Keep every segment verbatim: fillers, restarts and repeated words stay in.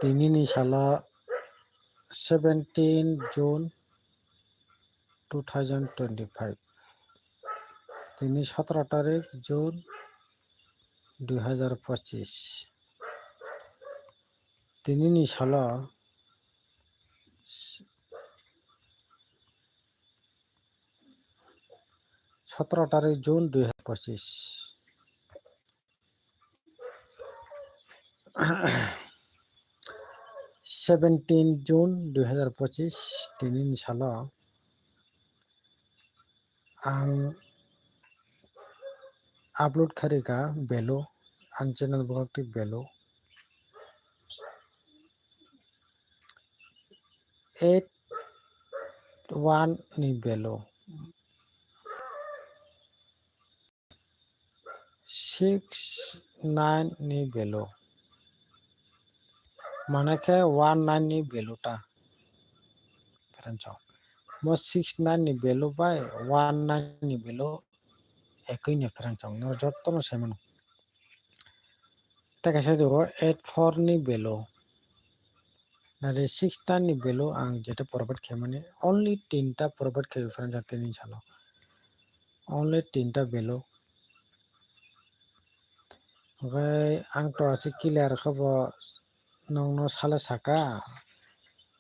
Tini ni salo seventeen June two thousand twenty-five. Tini sotoro tarik June dui hazar pochis. Tini ni salo sotoro tarik June dui hazar pochis. Seventeen June dui hazar pochis, tini ni salo ang upload kharika Belo, ang channel bokak twi Belo. Eight one ni Belo. Six nine ni Belo. Mane khe one nine ni Belo ta. Pherang chong. Mo six nine ni Belo bai one nine ni Belo ekoi ni pherang chong. No joto no sai mano. Tei kaisa jago eight four ni Belo. Nare six nine ni Belo ang jeta provide khaimani only tinta provide khai pherang chong tini salo. Only tinta Belo. Hwnkhe ang to aswk clear khe bo nokno sale saka.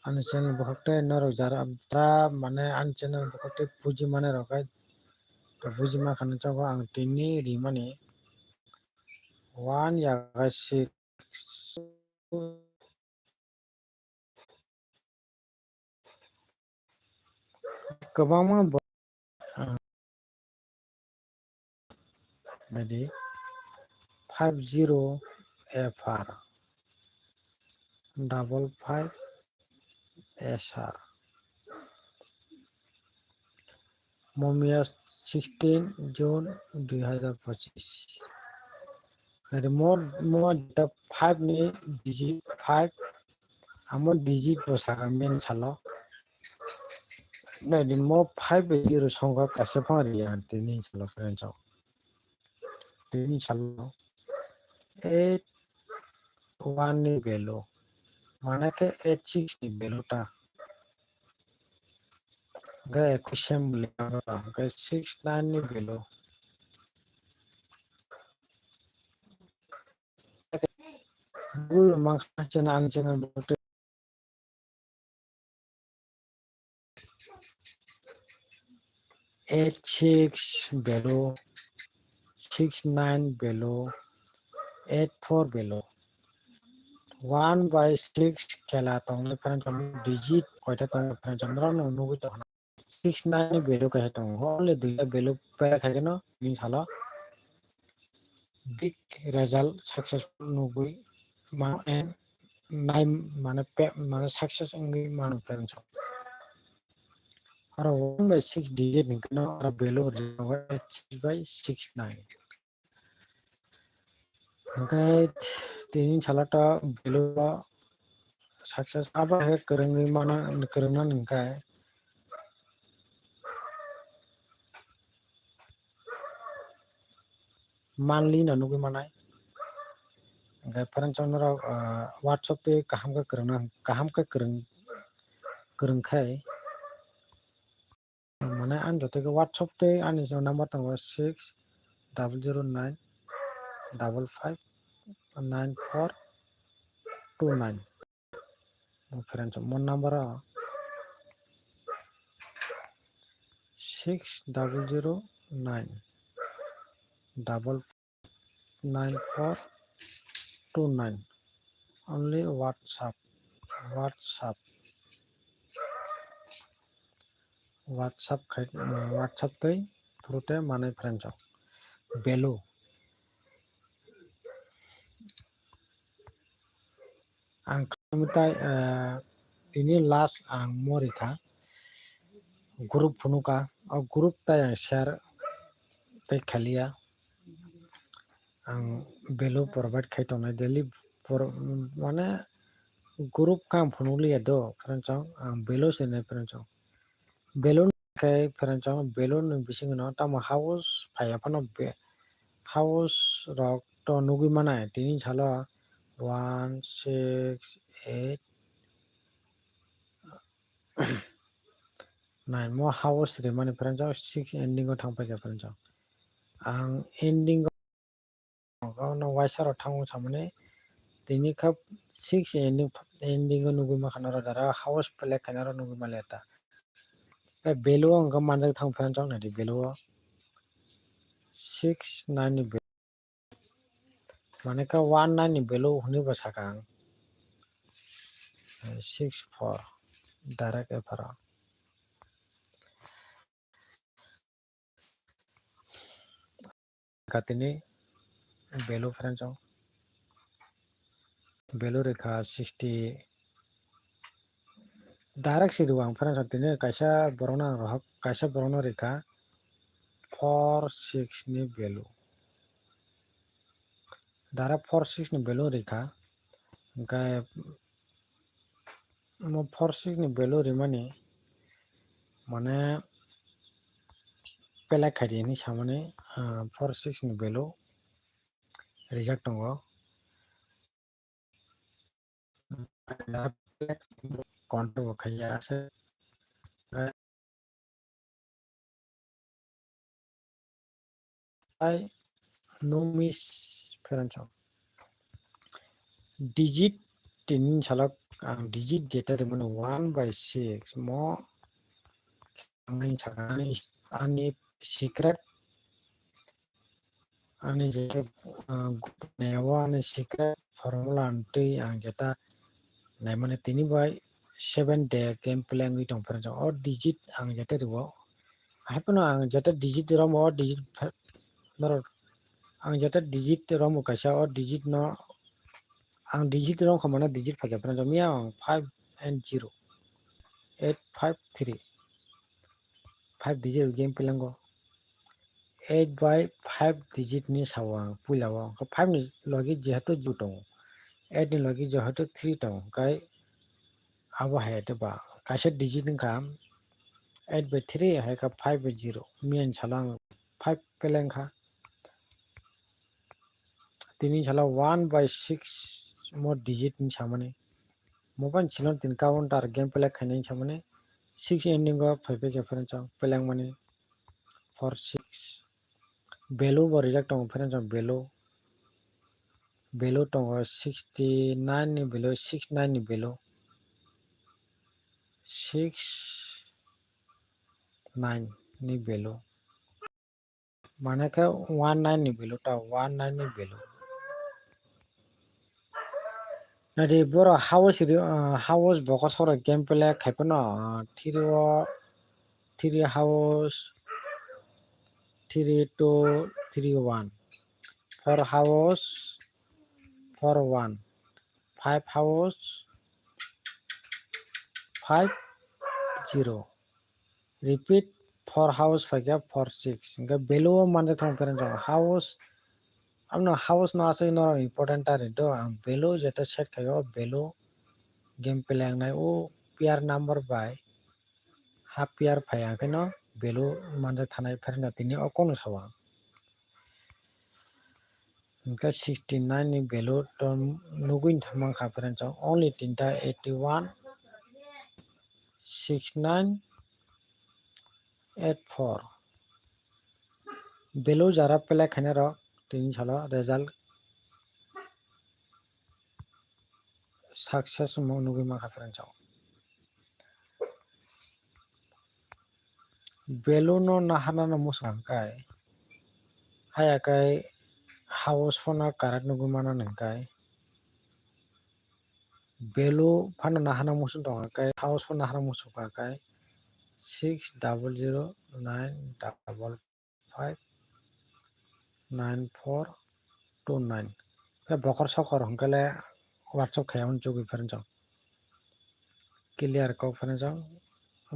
Ani channel bwkhak tei norok jara, jara mane ani channel bwkhak tei puji manai rok khe to buji mankha nw jogo ang tini rimani one yaga six. Kwbangma bo-, ah, nadi five zero F R double five S R. Momiya sixteen June dui hazar pochis. Nadi mo, mo da five ni digit five, amo digit bo saka main salo. Nadi mo five zero songkha kaisa phang riya tini salo pherang chong. Tini salo eight one ni Belo. Mane khe eight six ni Belo ta. Hwnkhe eku sem le hwnkhe six nine ni Belo. Bulu mankha channel, ani channel bo tei eight six Belo, six nine Belo, eight four Belo. One by six khela tongnai pherang chong digit koita tongnai pherang chong norok no nugui tongkha. Six nine ni Belo kaisa tongo, only duita Belo pera khaikhe no bini salo big result successful nugui mano and nine mane pe-, mane success wngwi mano pherang chong. Oro one by six digit ni gana oro Belo rijak six by six nine. Hwnkhe tini salo to Belo success abo hai kwrwngwi mano, kwrwngna hwnkhe monthly no nugwi manai. Hwnkhe pherang chong norok, ah, WhatsApp tei kaham khe kwrwngna, kaham khe kwrwng, kwrwng khai. Mane ani joto khe WhatsApp tei ani number tongo six double zero nine double five nine four two nine. Mo pherang chong mo number o six double zero nine double nine four two nine. Only WhatsApp, WhatsApp, WhatsApp khai, WhatsApp tei through tei manai pherang chong. Belo. Ang khaimwi tai, eh, tini last ang morikha group phunukha, o group tai ang share tei khaliya. Ang Belo provide khai tongnai daily por-, mane group khe ang phunukliya do, pherang chong ang Belo se nai pherang chong. Belo khe pherang chong Belo ni bisingo no tamo house phaiya phano be-, house rok to nugwi manai tini salo one six eight nine mo house rimani friends o six ending o thang paikha friends o. Ang ending o no waisa rok thango samani tini kha six ending ending o nugwi mankha norok dara house play khaina rok nugwi manliya ta. Tei value o hwnkhai manjak thang friends o naidi value o six nine ni value. Mane khe one nine ni value hwnwi bo sakha ang. Six four direct apharo. Kha tini value friends o. Value rikha sixty. Direct si rw ang friends o tini kaisa borokno ang rohor kaisa borokno rikha four six ni value. Dara four six ni value rikha. Hwnkhe mo four six ni value rimani mane pelek khaidi hinwi samani, ah, four six ni value rijak tongo. Control bo khaiya se. Ai no miss friends o. Digit tini salok ang digit jeta rimani one by six mo ang sakani ani secret ani je, ah, neo ani secret formula twi ang jeta naimani tini bai seven day game plan wngwi tong friends o digit ang jeta riwo. Haiphano ang jeta digit romo o digit phe-, norok ang jeta digit romo kaisa o digit no ang digit romkha mano digit phaikha friends o miya ang five and zero eight five three five digit game plan go eight by five digit ni sao ang puila o five ni logi jehetu zero tongo eight ni logi jehetu three tongo hwnkhe abo hai te ba kaisa digit wngkha eight by three hai khe five by zero miya ni salo ang five peleng kha. Tini salo one by six mo digit ni samani. Mobile silon tin counter game play khainai samani. Six ending o phai phai khe friends o peleng mani four six. Value bo rijak tongo friends o value. Value tongo sixty nine ni value, six nine ni value. Six nine ni value. Mane khe one nine ni value ta, one nine ni value. Nadi boro house ri, ah, house bokor sora game play khai phano, ah, three o, three house, three two, three one, four house, four one, five house, five zero. Repeat, four house phaikha four six. Hwnkhe value o manjak thang friends o house. Amno house no aswk norok important ta ri do. Ang value jeta set khaio value game play wngnai o pair number bai half pair phai ang khe no value manjak thanai friends o tini o kono sao ang. Hwnkhe sixty nine ni value to nugwi thangma kha friends o only tinta eighty one, six nine, eight four. Value jara play khainai rok tini salo result success mo nugwi mankha friends o. Value no naharnano muchung hwnkhe, haya khe house phano correct nugwi mano hwnkhe, value phano naharna muchung tong hwnkhe, house phano naharna muchung kha khe six double zero nine double five nine four two nine. Khe bokor sokor hwnkhe le WhatsApp khaiyang chugwi phereng chong. Clear kok phereng chong.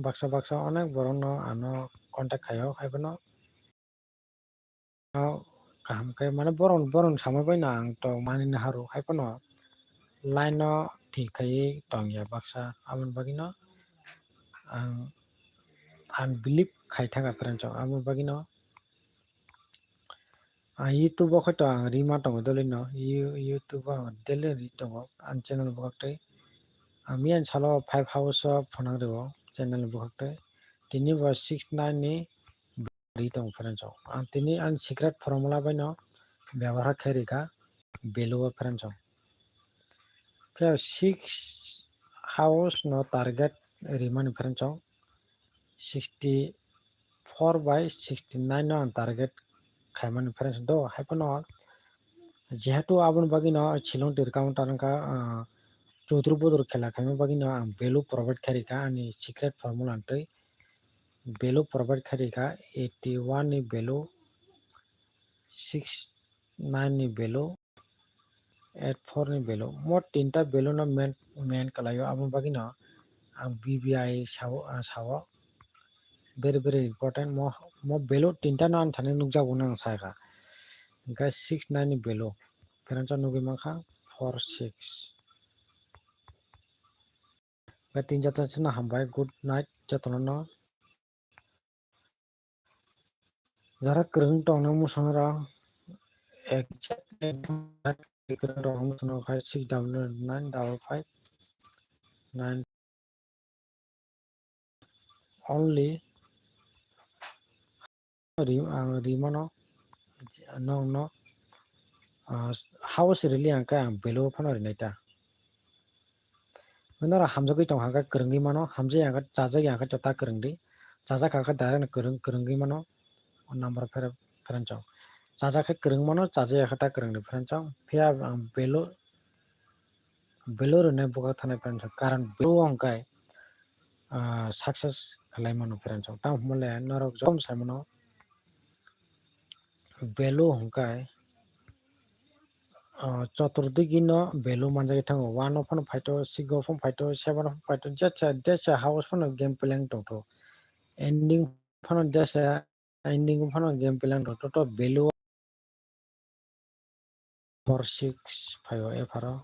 Baksa baksa onek borok no ano contact khaio, hai phano kaham khe mane borok, borok ni samung bai no ang to mani naharu, hai phano line no thik khaiwi tong ya baksa, aboni bagwi no ang, ang believe khai thangkha friends rok, aboni bagwi no Ang YouTube o khe to ang rima tongo daily no, You-, YouTube o ang daily ri tongo ani channel bwkhak twi. Ang miyani salo five hours o phunang rwo channel bwkhak twi. Tini bo six nine ni ri tongo friends rok. Ang tini ani secret formula bai no byabohar khe rikha value o friends rok. Phiya six house no target rimani friends rok. Sixty four by sixty nine no ang target khaimani friends do, hai phano jehetu aboni bagwi no Shillong tirka wngkha, ah, chudru budru khela khaima bagwi no ang value provide khairikha ani secret formula twi. Value provide khairikha eighty one ni value, six nine ni value, eight four ni value. Mo tinta value no main, main kwlaio, aboni bagwi no ang B B I sao, ah, sao. Very, very important. Mo, mo value tinta no ani thani nukjago nang sakha. Hwnkhe six nine ni value. Friends rok nugwi mankha four six. Hwnkhe tin jatno hambai, good night jotono no. Jara kwrwng tongna muchungrok exact kwrwng tongna muchungrok hai six double nine double five nine only ri-, ang rimano nokno, ah, house rili hwnkhe ang value phano rinai ta. Norok hamjagwi tong hwnkhe kwrwngwi mano, hamjak ya hwnkhe chajak ya hwnkhe ta kwrwngdi, chajak hwnkhe direct kwrwng, kwrwngwi mano, o number pherep pherensong. Chajak khe kwrwng mano, chajak ya khe ta kwrwngdi pherensong. Phiya ang value, value rwnai bwkhak thanai pherensong. Karon value o hwnkhe, ah, success khlai mano pherensong. Tamo hwnle norok jotom sai mano value hwnkhe, ah, choturdigi no value manjagwi thango. One o phano phaito, six o phano phaito, seven o phano phaito, jesa, jesa house phano game plan tongtho. Ending phano jesa, ending phano game plan tongtho. To value four six phaio epharo.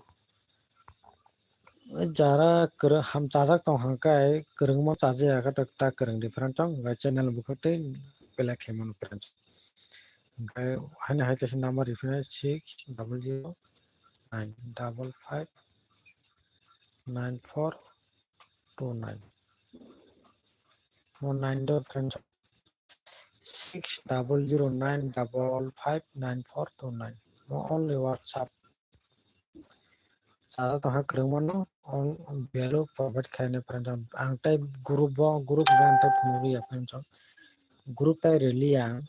Jara kwrwng ham chajak tong hwnkhe kwrwngma chajak ya khe ta kwrwng different tong, hwnkhe channel bwkhak tei belai khe mano kwrwng. Hwnkhe haino hai kaisa number riphinai six double zero nine double five nine four two nine. Mo nine do friend six double zero nine double five nine four two nine. Mo only WhatsApp. Chajak tongkha kwrwngmano, ang value provide khainai friend rok. Ang tei group bo, group bo ang tei phunugwi ya friend rok. Group tai rwliya ang.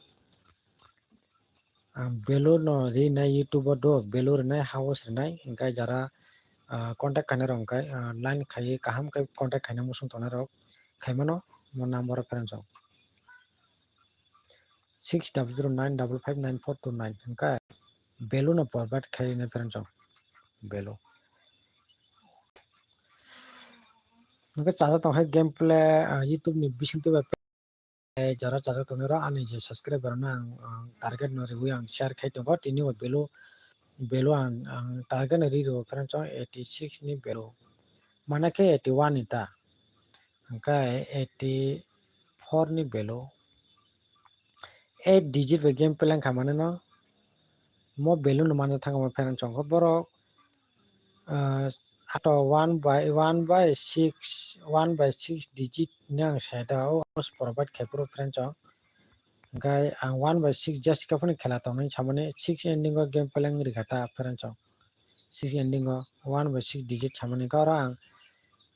Ang value no rinai YouTube o do, value rinai, house rinai, hwnkhe jara, ah, contact khainai rok hwnkhe, ah, line khaiwi kaham khe contact khaina muchung tongnai rok khaimano, mo number o friend rok. Six double zero nine double five nine four two nine hwnkhe value no provide khainai friend rok. Value. Hwnkhe chajak tong hai gameplay, ah, YouTube ni bisingtwi bai, eh, jora chajak tongnai rok ani je subscriber no ang, ang target no riwi ang share khai tongo, tini bo value, value ang, ang target no ri rwo friend rok eighty six ni value. Mana khe eighty one ni ta. Hwnkhe eighty four ni value. Eight digit bai game plan kha mane no. Mo value no mano thangma pherang chongkha borok, ah, ato one by, one by six, one by six digit ni ang sai da o provide khai phuru pherang chong. Hwnkhe ang one by six just khe phano khela tongmani samani six ending o game plan rikha ta pherang chong. Six ending o one by six digit samani hwnkhe oro ang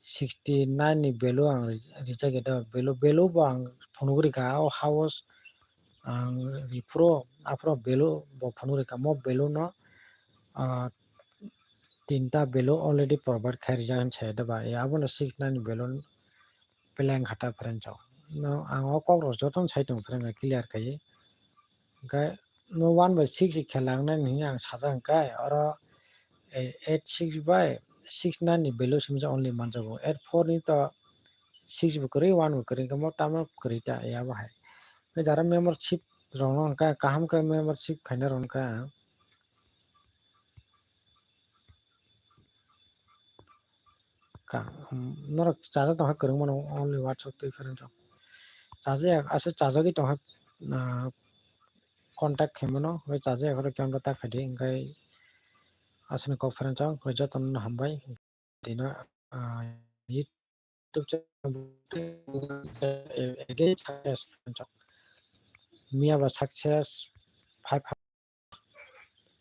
sixty nine ni value ang ri-, rijak ya da value, value bo ang phunugwi rikha o house ang riphuru aphuru value bo phunugwi rikha mo value no, ah, tinta value already provide khai rijak hinwi sai da ba abono six nine ni value plan kha ta pherang chong. No ang o kok rok jotono sai tongo pherang clear khaiwi. Hwnkhe no one by six khela wngnai hinwi ang sajak hwnkhe oro, eh, eight six by six nine ni value simi only manjago. Eight four ni to six bo kwrwi, one bo kwrwi, hwnkhe mo tamo kwrwi ta, ya bo hai. Hwnkhe jara membership rok no hwnkhe kaham khe membership khaina rok hwnkhe ang ka, um, norok chajak tongkha kwrwngmano only WhatsApp twi pherang rok. Chajak, aswk chajagwi tongkha, ah, contact khaimano, hwnkhe chajakya khoro khe ta khaidi, hwnkhe aswkni kok pherang chao, hwnkhe jotono hambai. Dino, ah, YouTube channel again success pherang chao. Miya ba success five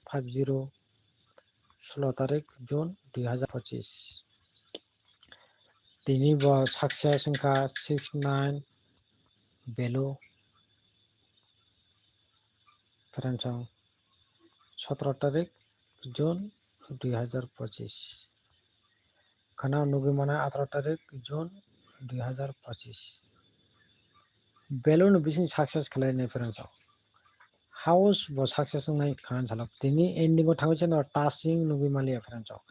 five zero, solo tarik June dui hazar pochis. Tini bo success wngkha six nine value pherang chao, sotoro tarik June dui hazar pochis. Khana nugwi mano ataro tarik June dui hazar pochis. Value no bising success khlai nai pherang chao. House bo success wngnai khan salok. Tini ending o thangwi chano touching nugwi maliya pherang chao.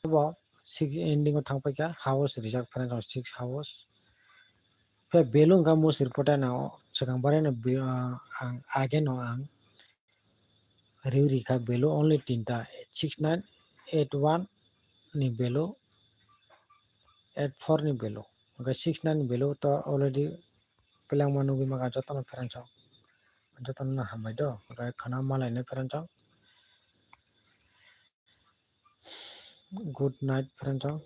Bo six ending o thangpaikha, house rijak pherang chao, six house. Khe value wngkha musi report no swkang barai no bi-, ah, ang, again no ang riu rikha value only tinta, six nine eight one ni value, eight four ni value. Hwnkhe six nine ni value to already pelangma nugwi maka jotono pherang chao. Jotono hambai do, hwnkhe khana malai no pherang chao. Good night pherang chao.